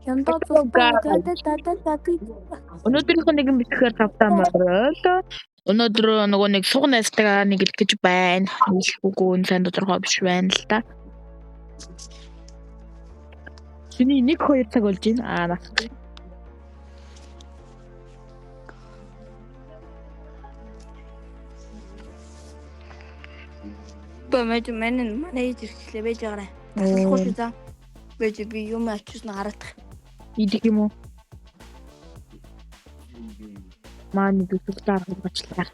Яндаа Hello зултаа guys. да да да да да. Өнөөдрийнх нь нэгэн бичлэгээр тавтаа морил. Өнөөдөр нөгөө нэг суг найзтайгаа нэг л гэж байна. Үгүй нь сайн тодорхой биш байна л да. Чиний 1 2 цаг болж байна. Аа нас. Бэмэж мэн манай ээж ирчлээ байж байгаарай. Таслахгүй шүү за. Байж би юм ачсан хараадах. Идэх юм уу? Маа нэг зүгтээ арга гочлаа.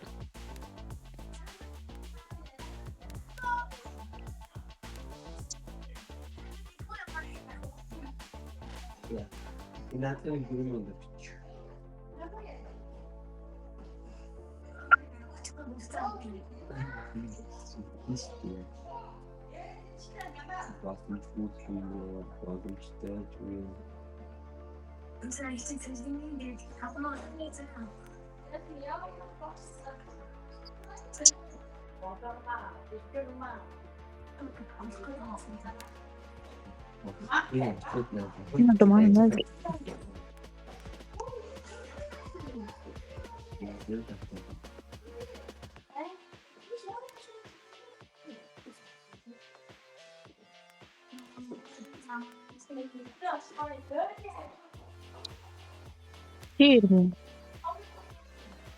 Надад юм юм бичиж. Боломжтой зүйл. Энэ одоо манай найз тэр юм.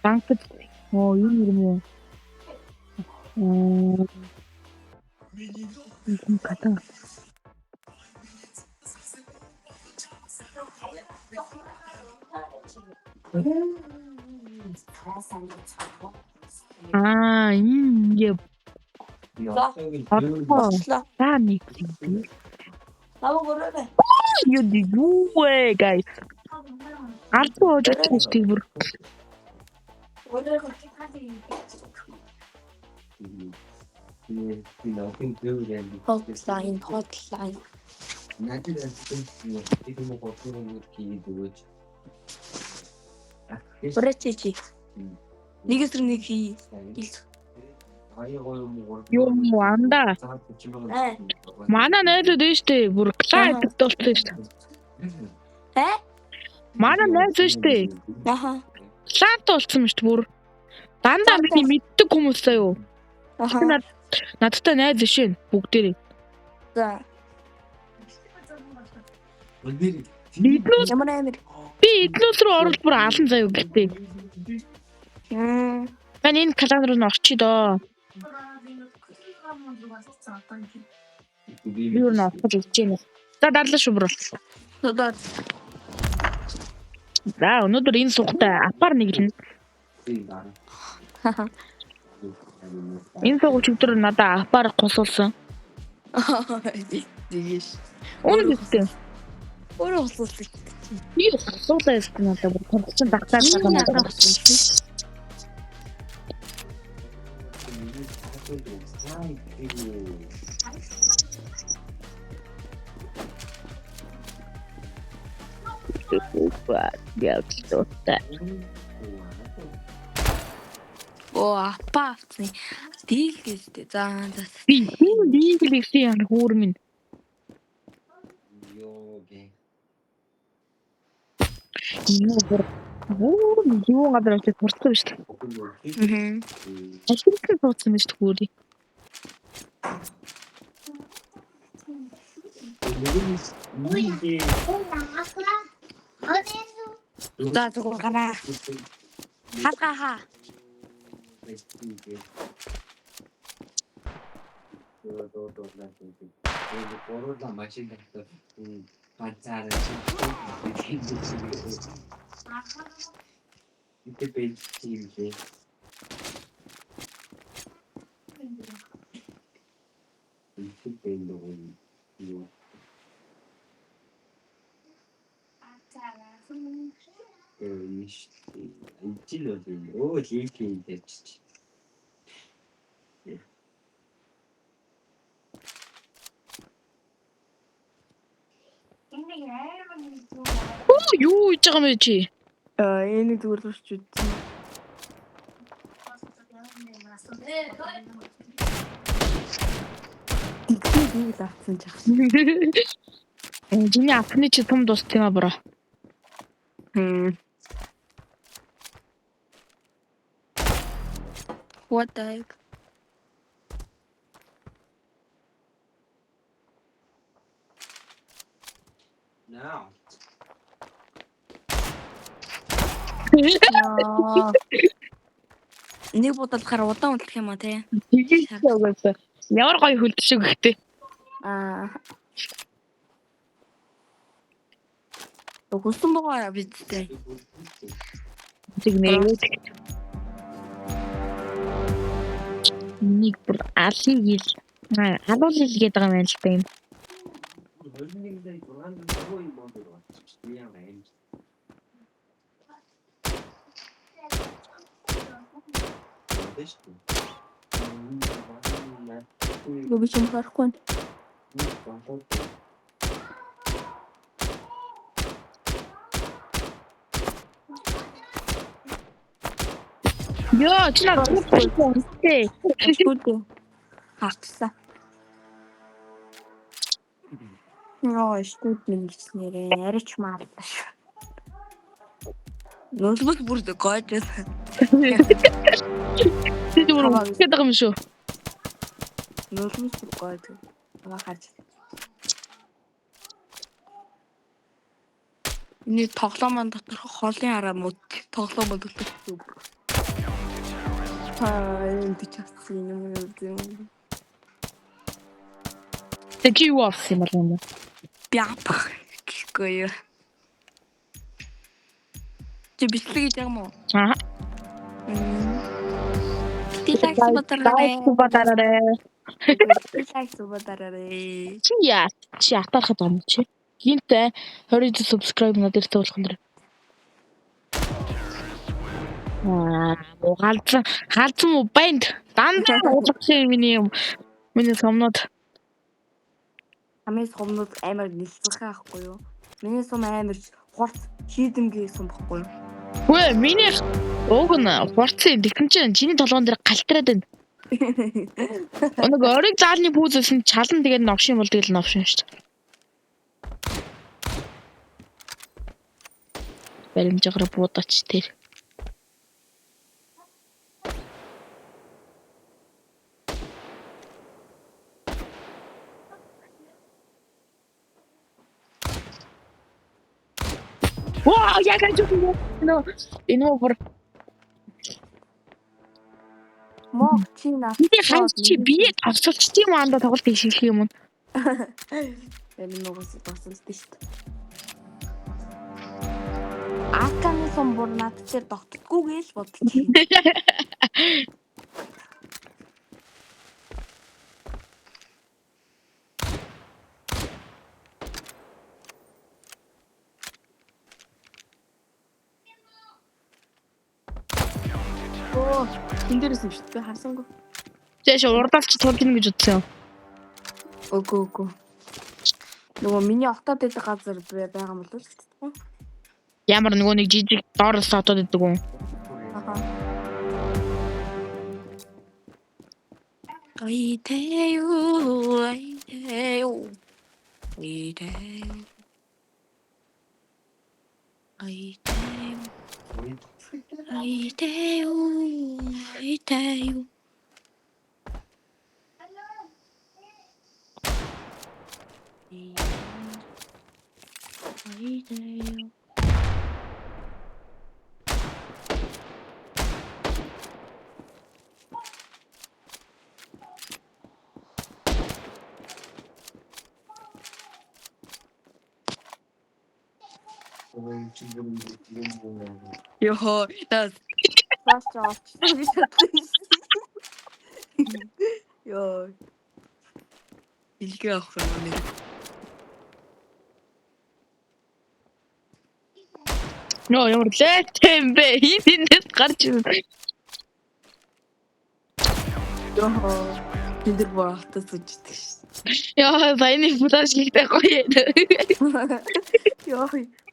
Банкд оо юу юм уу? Оо энэ ката. Аа энэ яа Болчлоо. та нэг юм бэ? Намайг өрөөрэй. Юу юу вэ guys? Албан ууж очих тийм бүр. Өрөөрэй. Hotline, hotline. Өрөө чи чи. Нэг эсрэг нэг хий. Ил. Юу анда. Аа. Манай найзууд нь штэ бүр клаа гэдэг болсон штэ. Э? Манай найз нь штэ. Аха. Клаант болсон юм штэ бүр. Дандаа миний мэддэг хүмүүс заяо. Аха. Надтай найз биш ээ бүгдээрээ. За. Эднүүс Ямар амир. би эднүүс рүү орвол бүр алан заяо гэлтэй. Мм. Мань энэ клан руу н орчий доо. Би юу н орох гэж үзэж байна. За дарлаа шүү бүр. Одоо За өнөөдөр энэ сугтай апар нэглэнэ. Энэ суг өчигдөр надаа апар гусуулсан. Тэгээс. Үнэн үстэй. Өөрөө хосуулдаг. Би гусуулаа гэсэн надаа бүр томчин дагтаад байгаа юм. Надад хосуулсан. Явуулсан. Оо, апа авцсан. Дийл гэлтэй. За, за. Би хин дийл гэсэн юм хүүр минь. Юу бүр Оо юу газар очиж сурцсан биш үү? Мм. Ашиглан суудсан биш үү хүүрий. За, зүгээр гараа. Хаалгаа хаа. Оо юу хийж байгаа юм бэ чи? Аа, энийг зүгээр л урч үзсэн. Тэгтээ дийл авцсан ч ахсан. Чиний апны чи том дус тийм аа bro. Хм. What the heck? Now. Яа. Нэг будалахаар удаан үлдэх юм а тий. Тэгээс угаасаа. Ямар гоё хөлдөшөг өгтэй. Аа. Хүссэн байгаа бидтэй. Тэг нэ. Нэг бүр алын хил. Алуул хил гэдэг юм байна л да юм. 21 сая 600 юм бомб байна. Яа юм. Тэш. Юу би ч юм харахгүй. Йоо, чи над үстэй. Ашгүй. Хартсан. Ноо, шүүд минь гэснээрээ арич маалаа шүү. Нөлбөс бүр гойж байсан. Чи бүр үсгээд байгаа юм шүү. Нөлбөс бүр гойж. Амаа харж. Миний тоглоомон доторх холын араа мод тоглоомон доторх зүг. Аа, энэ тийч авсан юм юм. Тэг чи юу авсан юм бол юм. Би ап гэхгүй юу. Чи бичлэг хийж байгаа юм уу? Аа. Би лайк сугадараарай. Сугадараарай. Би лайк сугадараарай. Чи яа? Чи атаархад байгаа юм чи? Гинтэй 20 subscribe надад ирсэн болох юм дэр. Аа, галзан галзан уу банд дандаа уулгах юм миний юм. Миний сумнууд. Хамгийн сумнууд амар нэлцэнхээ ахгүй юу? Миний сум амар хурц шийдэмгий сум баггүй юу? Үгүй миний уг нь хурцын тэгсэн чинь чиний толгоон дээр галтраад байна. Өнөг ориг заалны пүүзээс нь чалан тэгээд новшин бол тэгэл новшин шүү дээ. Баримжаагаараа буудаач тэр. Вау, яг ажиг нөө энэ үү бүр Мог чи наа. би ханч чи бие тавсалч тийм анда тоглолт хийх юм уу? Энэ нугас тосолдог шүү дээ. Аканы сум бүр над дээр тогтдоггүй гэж бодчих. Оо, энэ дээрээс юм шүү дээ. Би харсангүй. Тэш урдаас чи тулж ийн гэж утсан юм. Үгүй үгүй. Нөгөө миний отоод байдаг газар байгаа юм болов уу шүү дээ. Ямар нөгөө нэг жижиг доороос отоод идэг юм. Аха. I tell you, I tell you, I tell you, I tell you, I tell you, I tell you. I tell you. Йоо, тас. Флаш авчихсан гэж бодсон. Йоо. Илгээ авах юм нэр. Нөө ямар лайт юм бэ? Хин эндээс гарч ирсэн. Йоо. Энд дэр бүр автас үждэг шээ. Яа, саяны флаш хийхдээ гоё. Йоо.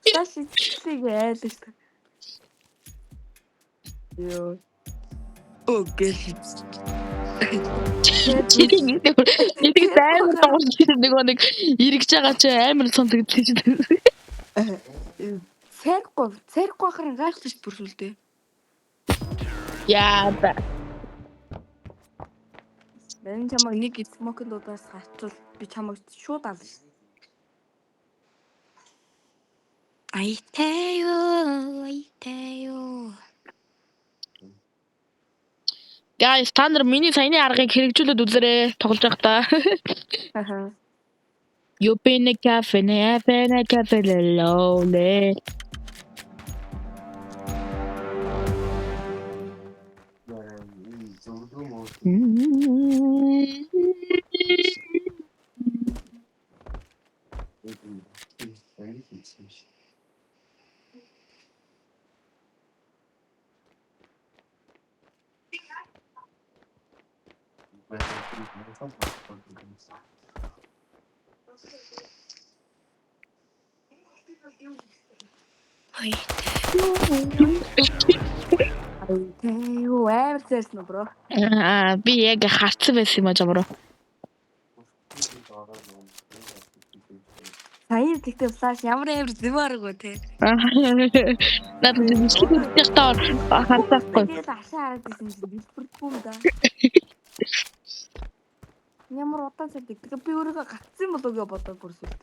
Флаш хийхлийг айлаа шүү. Йоо. Окей. Чиний нэг амар дуурч нөгөө нэг эргэж байгаа чи амар сонсогдсон чи. Цайрахгүй, цайрахгүй ахаар гайхлаа шүү бүр сүлдээ. Яа. Мэн чамайг нэг смокын дуудаас гацвал би чамайг шууд ална шүү. Айтай юу, айтай юу. Guys, та нар миний саяны аргыг хэрэгжүүлээд үзээрэй. Тоглож байхдаа. Аха. You been a cafe, been a cafe lonely. Зөвлөгөө мөн. Баяр хийсэн юм шиг. Айтай юу. Айтай юу, амар цайрсан уу бро? Аа, би яг харцсан байсан юм а жамруу. Саяын тэгтээ флаш ямар амар зөв арга вэ те? Надад бичлэг үзэх таа харцаахгүй. Тэгээд ашаа хараад исэн чинь дэлбэрдэггүй юм да. Ямар удаан цайрдаг. Тэгээ би өөрийгөө гацсан болов уу гэж бодоод бүр сүлд.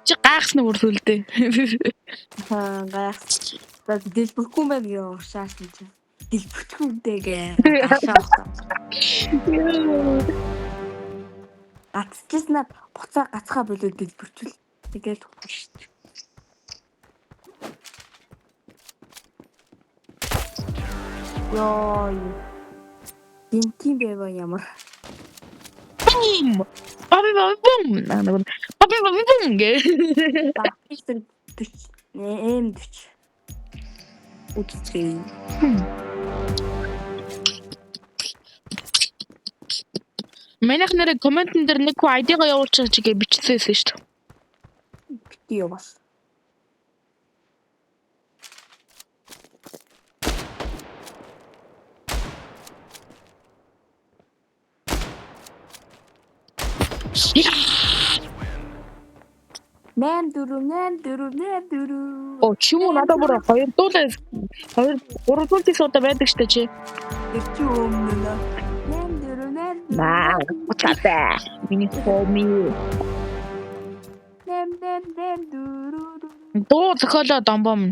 Чи гайхсан уу сүлдээ. Аа, гайхсан. За дэлбэрхгүй юм байна гэж уршаасан чинь. Дэлбэрчихгүй юм дээ гэ. Ашаа авсан. Гацчихснаа буцаа гацхаа болоод дэлбэрчүүл. Тэгэл шүү дээ. Йоо. Гинтийн байва ямар. Бум. Баби баби бум. Наа нэг баби баби бум гэ. Бапистер 40 эм 40. Үдцгээе. Манайх нэрэ комментэн дээр нэг хүн ID-га явуулчих чигээ бичсэн байсан шүү дээ. Бити юу бас. Нэм дөрөв, нэм дөрөв, нэм дөрөв. Оо чи юм уу надад бүр хоёр дуулаа хоёр гурав дуулын удаа байдаг штэ чи. Тэр чи өмнө нэ. Нэм дөрөв, нэм дөрөв. Наа, уцаатай. Миний хоми. Нэм нэм нэм дөрөв. Дуу зохиолоо домбом.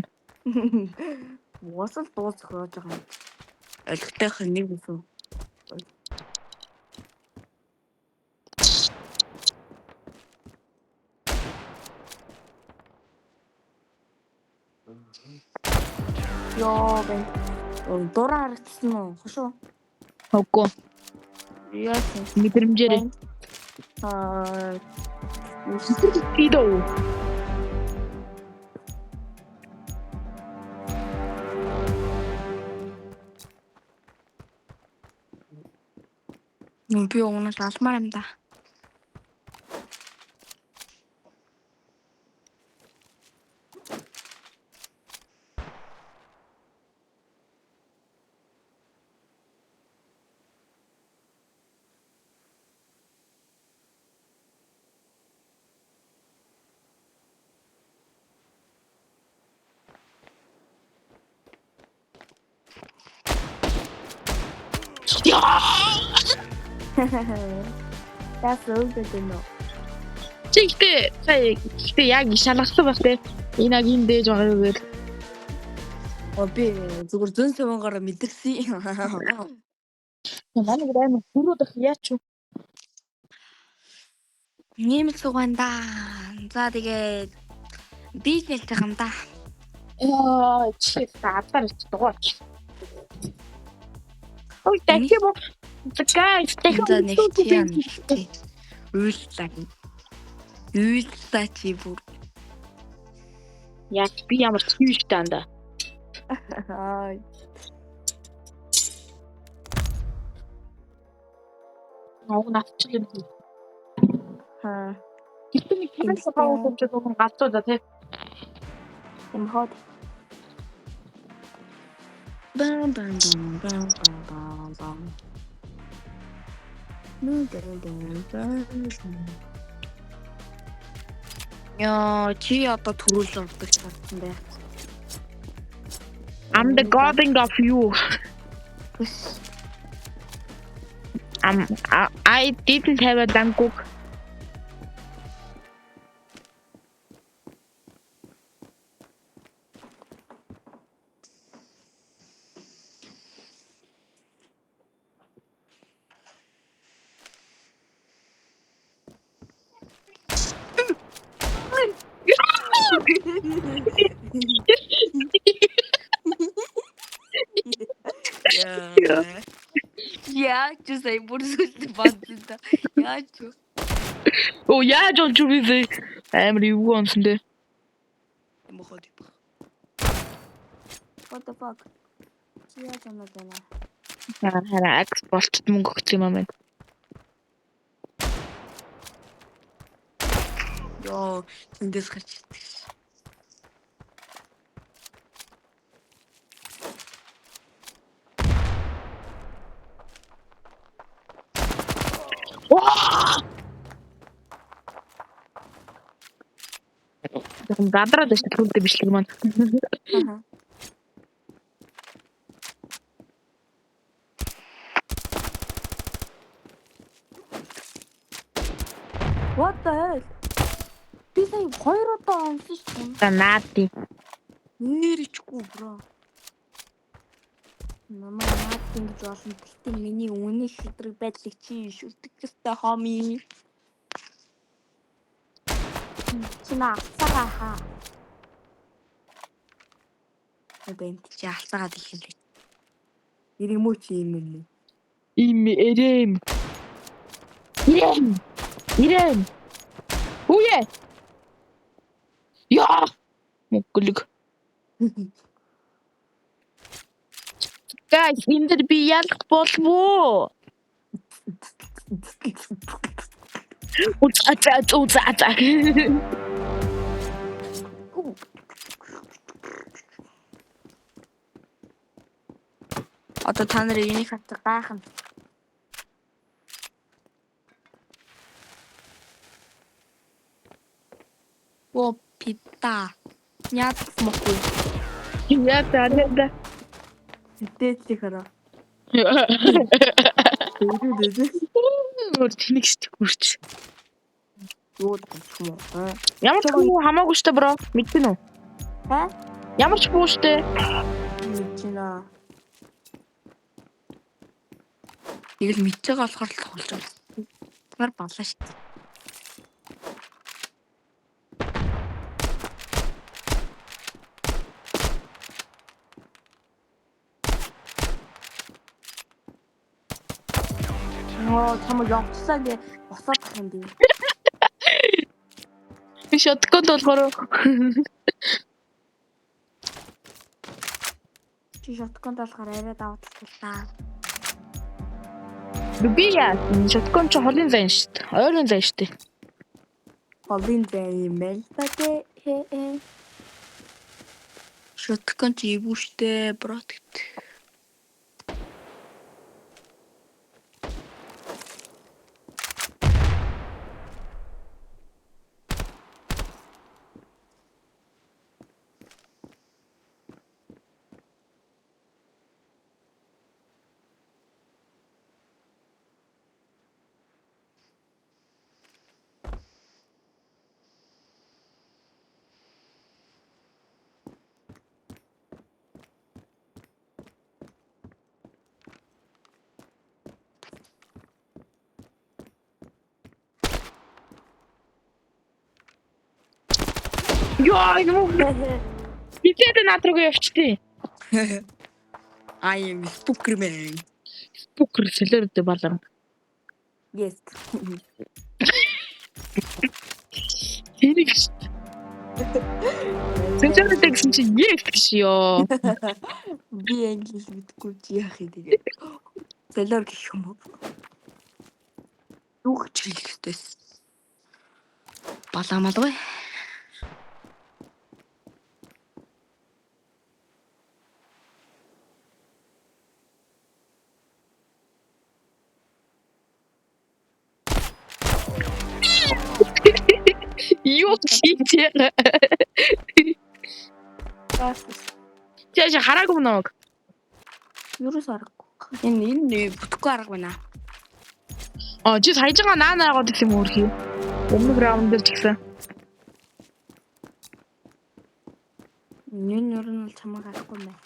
Уусал дуу зохиож байгаа юм. Олигтойх нэг үсэн. Йоо бэн. Дураа харагдсан уу? Хошуу. Үгүй. Яасан? Мэдрэмжээрээ. Аа. Идөө. Нү би уунаас алмаар юм да. Яа! Тас өвдөд нөө. Чи ихтэй сая ихтэй яг шалгасан баг те. Энэ аг энэ дэж байгаа юу гэл. Оо би зүгээр зөн сувангаар мэдэрсэн. Манай нэг амар хөрөөд ах яач вэ? Ийм л сугаан да. За тэгээд би нэлтэх юм да. Яа, чи садар ч дугаач. Ой, дахиад бо. The guys, За нэг тийм. Уйллаа. Уйллаа чи бүр. Яа, би ямар ч юм шүү дээ анда. Аа. Уг навчлаа юм. Хаа. Гэтэ нэг тийм саваа болж байгаа юм галзуу да тий. Юм хот. Бам бам бам бам бам бам бам. Нү дэн дэн дэн. Яа, чи одоо төрүүл ордог чадсан байх. I'm the godding of you. I didn't have a danguk. Яа, чи сая бүр сүлд бодсон та. Яа чи. Оо яаж болж юм бэ? Амар эвгүй онсон дээ. Моход юм. What the fuck? Чи яаж оноод байна? Хараа акс болчд мөнгө өгч юм аа мэн. Йоо, тэндээс гарч ирдэг. Жохон гадраад байсан түлдэ бичлэг маань. Аа. What the hell? Би сая хоёр удаа онсон шүү дээ. За наади. Нэр ичгүй бро. Намайг наадын гэж болно. Гэхдээ миний үнэн шудраг байдлыг чи шүтэх ёстой хомии. Чи наа алцаагаа хаа. Үгүй энэ чи алцаагаад их юм л. Ирэм үү чи юм юм уу? Им эрэм. Ирэм. Ирэм. Үе. Яа. Мөглөг. Guys, энэ дэр би ялах болов уу? Уцаа уцаа уцаа. Одоо та нар энийг хатдаг гайхна. Оо пита. Яа мохгүй. Яа та нэ. Дээдлийг хараа. Өөр тэнэг шүү хүрч. Юу гэх юм уу? Ямар ч бүү хамаагүй штэ бро. Мэдэн үү? Ха? Ямар ч бүү штэ. Мэдэж байна. Тэгэл мэдж байгаа болохоор л тоглож байна. Та нар баллаа шүү дээ. Оо, чамаг явцлаа гэ босоод ах юм би. Би шотгонд болохоор Чи шотконд болохоор арай давуу талтай. би яа шотгон чи холын зайн шүү дээ. Ойрын зайн шүү дээ. Холын зай юм байл та тэ. Шоткон чи эвгүй штэ, бро гэт. Йоо, энэ мөн хизээд над руу явчтий. I am spooker man. Spooker солиорд балар. Yes. Тэрийг шүү. Солиорд гэсэн чи yes гэж ёо. Би англи хэл мэдэхгүй чи яах юм тэгээ. Солиор гэх юм уу? Юу гэж хэлэх ёстойс. Балаамалгүй. Юу хийж байгаа? Чааш хараагүй юм намайг. Юурээс аргагүй. Энэ бүтэхгүй арга байна. А чи саяжгаа наа наагаад гэсэн юм өөрхий. Өмнөх раунд дээр ч гэсэн. Энэ ер нь бол чамайг харахгүй юм байна.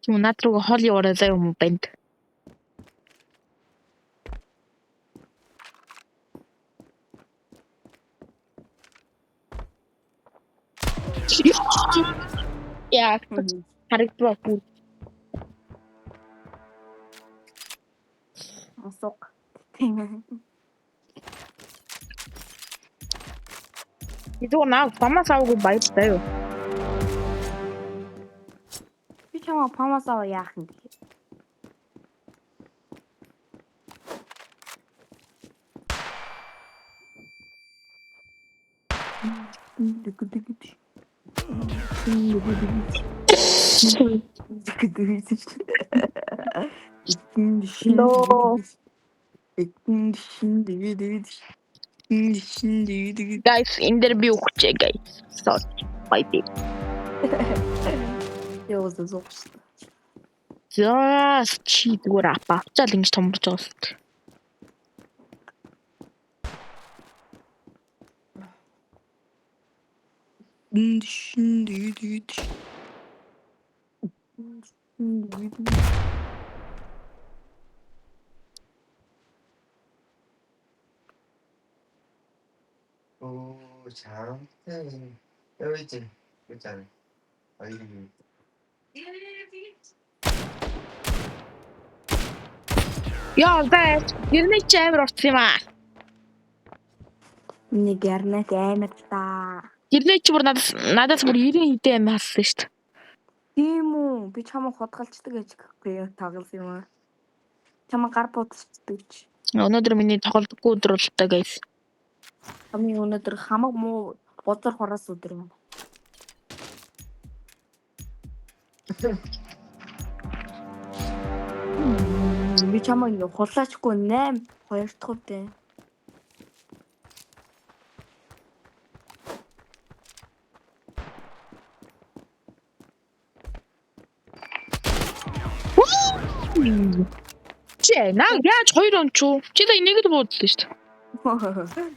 Тийм үү, над руугаа хол яваарай заа юм уу банд. Яа, харагдваа бүр. Асууг. Тийм. Зүгээр наа памаас аваагүй баярлалаа юу. Би чамаа памаас аваа яах юм бэ? Лоо. Guys, энэ дээр би өгчээ guys. Sorry. Bye bye. Яа зогссон. За, чи зүгээр апа авчаал ингэж томорж байгаа юм. 오, 잠깐. 여기 있지. 있잖아. 어이. Яа, guys, гэрнээ чи амар орсон юм аа. Миний гэрнэт амар та. Гэрнээ чи бүр надаас бүр 90 хэдэн амь хассан шүү дээ. Тийм үү? Би чамайг худгалчдаг гэж гэхгүй юу? Тоглосон юм аа. Чамайг гар будчихдаг ч. Өнөөдөр миний тоглодоггүй өдөр болтой guys. Хамгийн өнөөдөр хамаг муу бузар хураас өдөр юм. Би чамайг ингэ хулаачгүй 8 2 дахь үедээ. Чи наа яаж хоёр ончуу? Чи та энийг л буудлаа шүү дээ.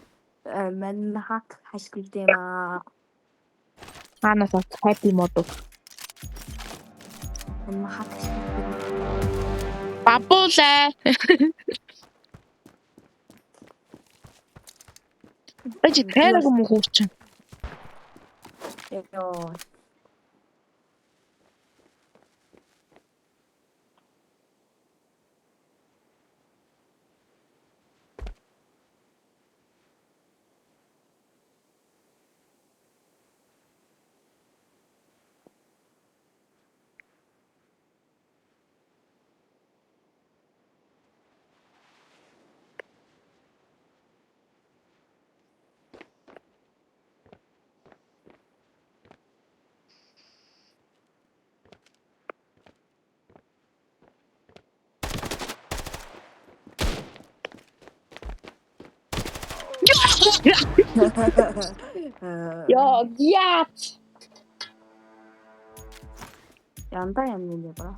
Мань хак хашгилдээ маа. Хаанаас авч happy мод. Мань хак хашгилдээ. Бабуулаа. Бачи тайраг юм уу хуучин? Йоо. Яа, яа. Янда юм нэ бра.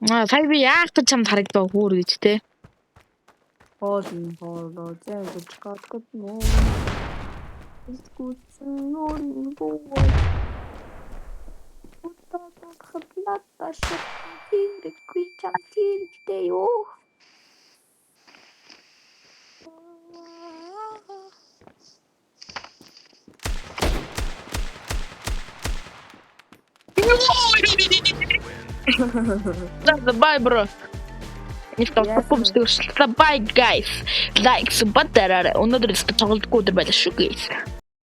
Аа, сая би яах гэж чамд харагдав хүүр гэж те. Хоол нь хоолоо зайж гадгад нөө. Искүүцэн нүрийн буу. Удаа хатната шатэргүй чамтэртэй юу. За, bye, bro. Нэг тохгүй бичлэг өршлөө. Bye, guys. Like, sub дараарай. Өнөөдөр тоглолтгүй өдөр байлаа шүү, guys.